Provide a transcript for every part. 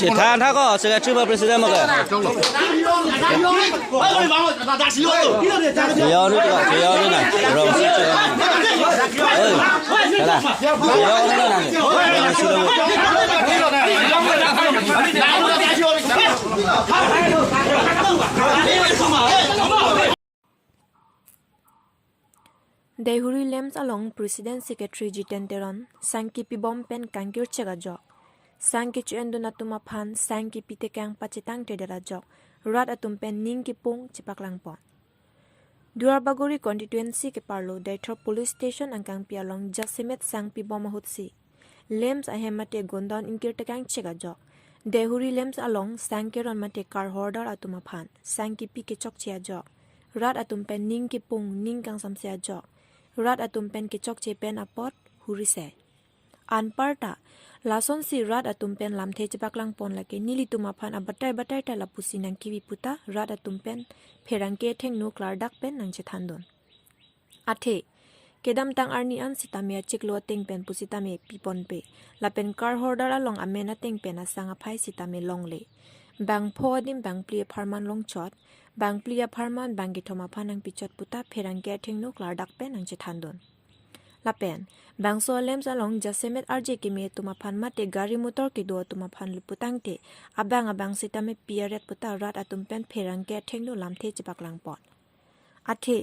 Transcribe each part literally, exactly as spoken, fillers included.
Chethan tha ko, secretary ba president mo ke? Siyoni to, siyoni na. Rong si siyoni. Oi, hala. Siyoni na. Rong si lo. Deihori LAMPS along President Secretary Jiten Teron sang kepibom pen kangkir chek ajok, sang kecho-endun atum aphan sang kepi tekang pachetangtedet ajok rat atum pen ning kepung chepaklangpon. Duarbagori constituency keparlo Deithor Police Station angkangpi along jasemet sang pibom ahutsi LAMPS ahem mate gondon ingkir tekang chek ajok, Deihori LAMPS along sang keron mate car hoarder atum aphan sang kepi kechokche ajok, rat atum pen ning kepung ning kangsamse ajok, rat atum pen kechokche pen apot huri se. Anparta, lasonsi rat atum pen lamthe chepaklangpon lake nelitum aphan abatai batai ta lapusi nangkevi puta rat atum pen pherangke athengno klardak pen nangchethandun. Athe, kedamtang arni an sitame achiklo ateng pen pusitame piponpe, lapen car hoarder along amen ateng pen asang aphai sitame longle. Bangpho adim bangphli apharman longchot, bangphli apharman bangkethom aphan nangpichot puta pherangke athengno klardak pen nangchethandun. Lapen, bangso LAMPS along jasemet arje keme atum aphan mate gari motor kedo atum aphan luputangte, abang abang sitame pi aret puta rat atum pen pherangke athengno lamthe chepaklangpon. Athe,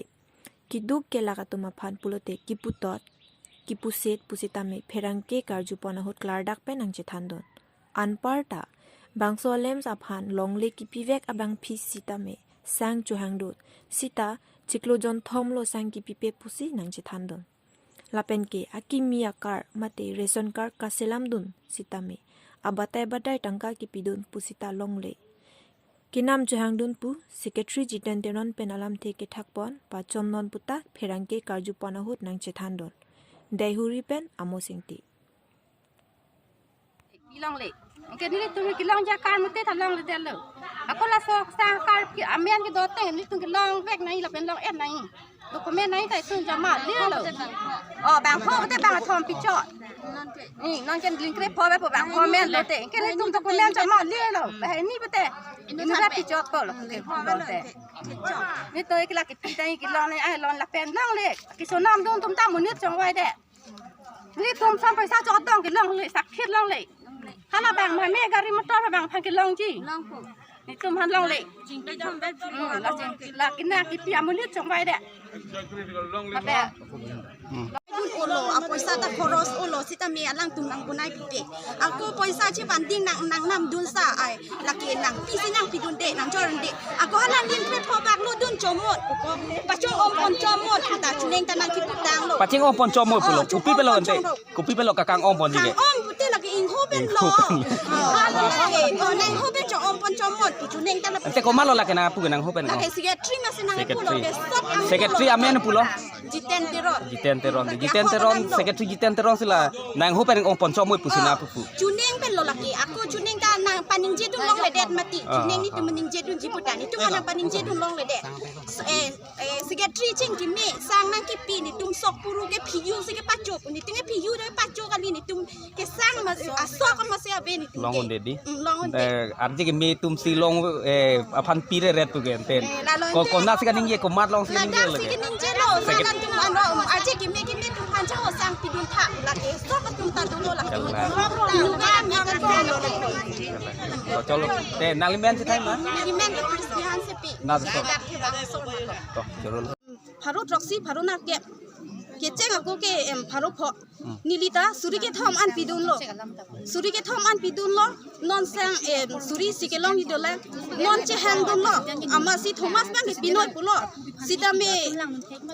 keduk kelak atum aphan pulote kiputot, kipuset pusitame pherangke karjupon ahut klardak pen nangchethandun. Anparta, bangso LAMPS aphan longle kepivek abangpi sitame sang chohangdut, sita chiklo jonthom lo sang kepipe pusi nangchethandun. Lapen ke akimi a-car mate ration card kaselamdun sitame abatai batai tangka kepidun pusita longle. Kenam chohangdun pu Secretary Jiten Teron pen alamthe kethakpon pachomnon puta pherangke karjupon ahut nangchethandun. Deihori pen Amos Ingti. Kelongle. Anke nelitum kelongji a-car mate ta longledetlo. Ako laso sang car ke amen kedo ateng nelitum kelongvek nangji lapen long-et nangji. Document nangji ta itum jama lelo. Oh, bangpho te bangkethom pichot. Ni non ke lingkre pho be po bangpho amen lote. Anke nelitum document jama lelo. Banghini pute. Inut ra pichot kolo. Lote. Nelitum ke lake pi tangji kelong nangji ai lon lapen longle. Kesonamdun atum ta monit chongvaidet. Nelitum som paisa chodong kelongle, sakit longle. Hala bang mame gari motor bang aphan kelongji. Nelitum aphan longle. Hmm, la jing, la kena kipi amonit chongvaidet. Ape? Olo, apoisa ta khoros olo, sitame alangtum nangpunai pipe. Ako poisa chevanding nang, nangnamdun sa ai. Lake nangpisi nangpidunde, nangjorunde. Ako hala nin kre pho bak lo dun chomot. Pachong-ompon chomot. Ata chuneng ta nangkiputanglo. Pachong-ompon chomot pulo. Oh, kopi pelo ante? Chong-ompon chomot. Kopi pelo kakang-ompon jige? Kang-om pute lake ingho pen lo. Ingho pen lo. Oh, hala lake. Oh, nangho pen chong-ompon chomot. Chuneng ta na. Ante komatlo lake nangpu nangho pen? Lake secretary masi nangpu lo. Secretary. Ke sot ang secretary pulo. Amen pulo. Jiten Teron. Jiten Teron. Lake Jiten ako Teron, kenam lo. Secretary Jiten Teron si la nangho pen ong-ompon chomot pusi nangpu. Oh. Chuneng pen lo lake. Ako chuneng ta nangpaningjedun longledet mati. Ah, chuneng nelitum ah. Ningjedunji putang. Nelitum nangpaningjedun longledet. S-, eh, eh, secretary chingkimi, sang nangkipi nelitum sok puru ke phiyu si kepachok. Nelitum ke phiyu do pachok kali nelitum kesang mas, asok masi ave nelitum ke. Long-un-e dei. Mm, long-un-e. Eh, arje keme atum si long, eh, aphan pire ret tu ke enten. Eh, lalo ko, ente. Konat si kaningje, komat long si kaningje lage. Ladak si kaningje lo. Secret- Salan tum ano, um, arje keme keme atum aphan chahosang pidun tha. Lake sok atum ta dolo lake. Kalang. Anu kami kan dolo lake. Oh, cholo. Te, nangli men si thai ma? Neli men ke Christian sepi. Na, so. Ladak ke bang sok. To, cholo. Pharo throksi, pharo nerkep. Kecheng ako ke, em, pharo pho. Hmm. Neli ta suri kethom an pidunlo. Suri kethom an pidunlo. Non sang, em, suri isi kelongji dolang. Non chehangdunlo. Amatsi Thomas bang ke pinoi pulo. Sitame,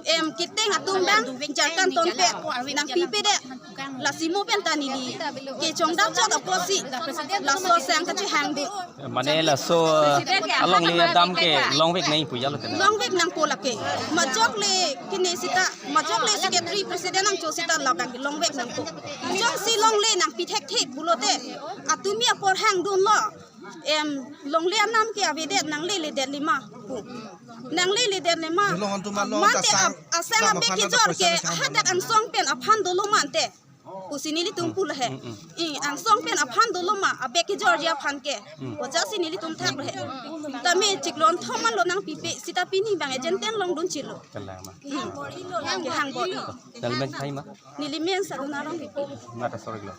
em, keteng atum bang jarkan tonpe nangpipedet. Lasi mo pen ta neli kechongdam chot apotsi laso sang kachehangdun. Mane laso alongle dam ke longvek nangji pu jalo tene. Longvek nangpo lake. Majok le kene sita, majok le si Secretary president nangcho seta labang longvek nangkok. Jongsi longle nangpi thekthe pulote, atumi apor hangdunlo. Em, longle anam ke avedet, nangleledet lima pu. Nangleledet lima. Long antum along mate ta sang, a-, asang ta abek makhana kejor ta ke purchase na hadak angsong pen aphan dolo mante. Pusi nelitum pulo he. Mm, mm. I, angsong pen aphan dolo ma, abek kejorji aphan ke. Mm. Ojasi nelitum thaklo he. Tame chiklo jonthom anlo nangpipe, seta pini bang agent ten longdun chilo. Kalang ma. Mm. Ke hangbor-i. Nangli men thai ma? Neli men Saruna Rongpipi. Nata sorry lo.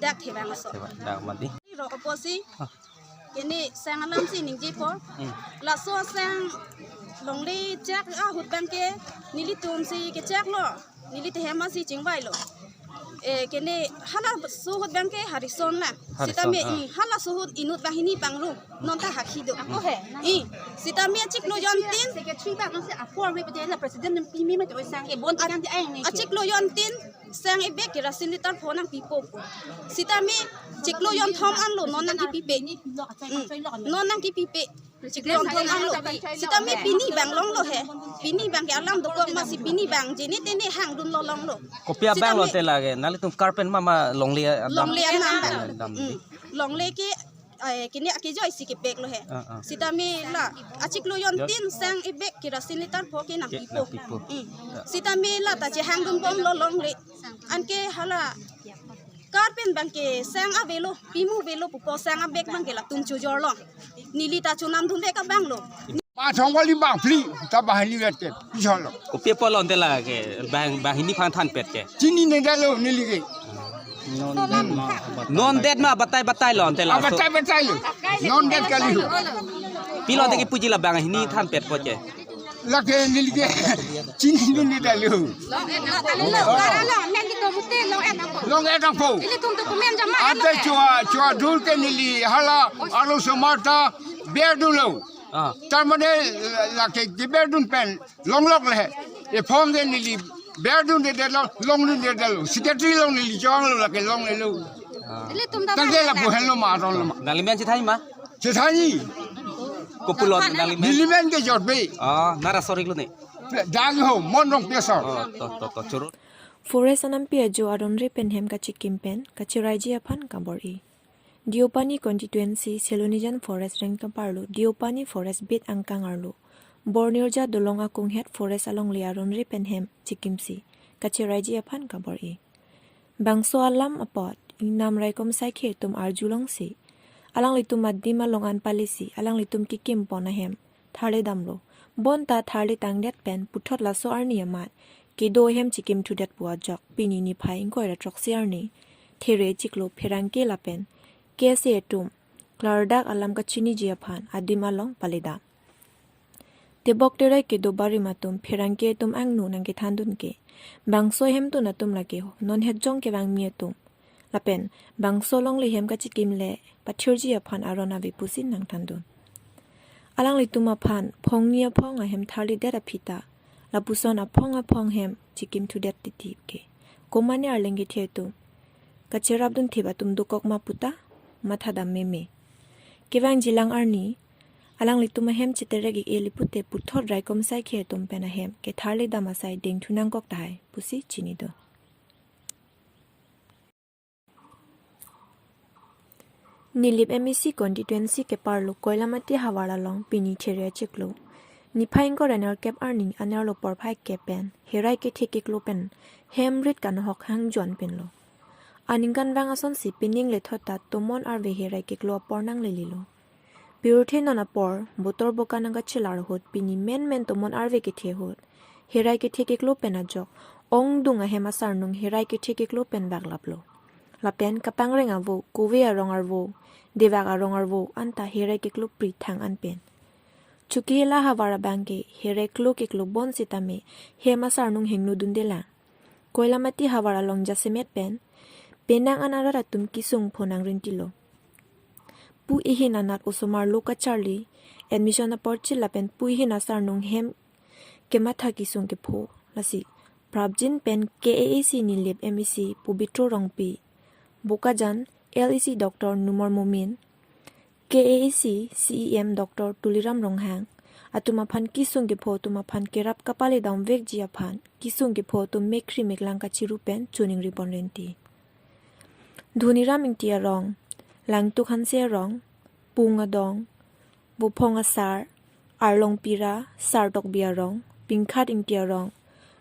Dak thevang aso. Thevang, dak mati. Ro apotsi. Ah. Kene sang alamsi ningjepo. Hmm. Laso asang longle chak ahut bangke nelitumsi kechaklo. Neli tehem asi chingvailo. Eh, kene halaso ahut bangke Harrison na. Harrison, sitame ah. I, halaso ahut inut banghini pangrum. Non ta hakhi do. Ako he. I, sitame achiklo jontin. Secretary ba nang si apor me pete la president nem pimi ma to sang ke bon kan ti ayang ne. Achiklo jontin. Sang ebek kerasin liter pho nangpipo. Sitame chiklo jonthom anlo non nangkipipe. Mm. Non nangkipipe. Chiklo jonthom anlo. Sitame pini bang longlo he. Pini bang ke alam dokok masi pini bang jene tene hangdunlo longlo. Kopi abang lo sitame te lake. Nanglitum karpen mama longle adam. Longle anam bang. Adam. Mm. Longle ke eh, kene akejoi si kepeklo he. Ah, ah. Sitame la, achiklo jontin sang ebek kerasin liter pho ke nangpipo. Nangpipo. Mm. Ya. Sitame la ta chehangdunbomlo longle. Anke hala karpen bangke sang avelo, pimu avelo pupo sang abek bangke latum chojorlo. Neli ta chonamdunvek abanglo. Pathong kali bang phli, ta banghini vet ke, pijolo. Kopi apot lo ante lake, bang, banghini aphan thanpet ke. Chinine detlo neli ke. Non det ma abatai. Non det ma abatai batai lo ante laso. Abatai batai lo. Non det kali ho. Pilo ante kipuji la banghini thanpetpo ke. Lake neli ke. Chinine detlo. Long et nangpo. Long et nangpo. Ante chua, chua dul ke neli hala arlosomar ta berdunlo. Ah. Tar mane lake keberdun pen longlok le. Ephong ke neli berdundedetlo, longdundedetlo. Secretary along neli chonglo lake longlelo. Ah. Tangte lapu henlo ma aron lo ma. Nangli men chethai ma? Chethai. Kopi pulo nangli men? Neli men ke Jorbe. Ah, nara sorry lo ne. Dagi ho, Mon Rongpi asor. Oh, to, to, to, choro. Forest anampi ajo aron ri pen hem kachikim pen, kachiraiji aphan kabor-i. Deopani constituency Selonijan Forest Range keparlo Deopani Forest Beat angkang arlo Bornirja dolong akung het forest alongle aron ri pen hem chikimsi kachiraiji aphan kabor-i. Bangso alam apot ingnam raikom saikhi atum arjulongsi alanglitum adim along an palisi alanglitum kikim pon ahem tharle damlo. Bonta tharle tangdet pen puthot laso arni amat kedo ahem chikim thudet pu ajok pini niphai ingkoi ra throksi arni There chiklo pherangke lapen K S A atum klardak alam kachiniji aphan adim along paledam. Tebok terai kedo barim atum pherangke atum angno nangkethandun ke bangso ahemtun atum lake non het jong kevangmi atum lapen bangso longle hem kachikim le pathirji aphan aron ave pusi nangthandun. Alanglitum aphan phongni aphong ahem tharlidet aphi ta lapuson aphong aphong hem chikim thudet titi ke komane arleng kethe atum kacherapdun thip atum dokok ma puta mathadam meme. Kevangjilang arni alanglitum ahem cheterek ik-e li pute puthot raikom saikhi atum pen ahem ketharledam asai dengthu nangkok tahai pusi chinido. Nilip M A C constituency keparlo Koilamati havar along pini There chiklo niphai ingkoi ra nerkep arni anerlo porphai kep pen herai kethe keklo pen hem rit kanohok hangjuan pinlo. Aningkanvang asonsi pining lethot ta tomon arve herai keklo apor nanglelilo. Pirthe non apor botor boka nangkachelar ahut pini menmen tomon arve kethe ahut herai kethe keklo pen ajok ongdung ahem asarnung herai kethe keklo pen vaklaplo. Lapen kapangreng avo, kove arong arvo, devak arong arvo anta herai keklo pri thang an pen. Chukehela havar abang ke herai klo keklo bon sitame hem asarnung hengnodundelang. Koilamati havar along jasemet pen penang an arat atum kesung pho nangrintilo. Pu ehin anat osomar lo kacharli admission apor chil lapen pu ehin asarnung hem kematha kesung kepho lasi prapjin pen K A A C Nilip M A C Pobitro Rongpi, Bokajan L A C Doctor Numal Momin, K A A C C E M Doctor Tuliram Ronghang, atum aphan kesung kepho atum aphan kerap kapale damvekji aphan kesung kepho atum mekri meklang kachiru pen choningri pon renti. Dhoniram Ingti arong, Langtuk Hanse arong, Pung Adong, Bophong Asar, Arlong Pira, Sartokbi arong, Pingkhat Ingti arong,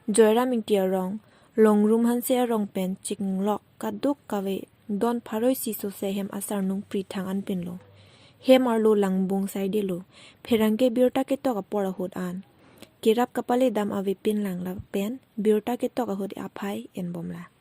Joyram Ingti arong, Longrum Hanse arong pen chinglok kadokave don pharo isi sose hem asarnung prithang anpinlo. Hem arlo langbung saidelo. Pherangke birta ketok apor ahut an kerap kapale dam avepin lang lapen birta ketok ahut aphai enbomla.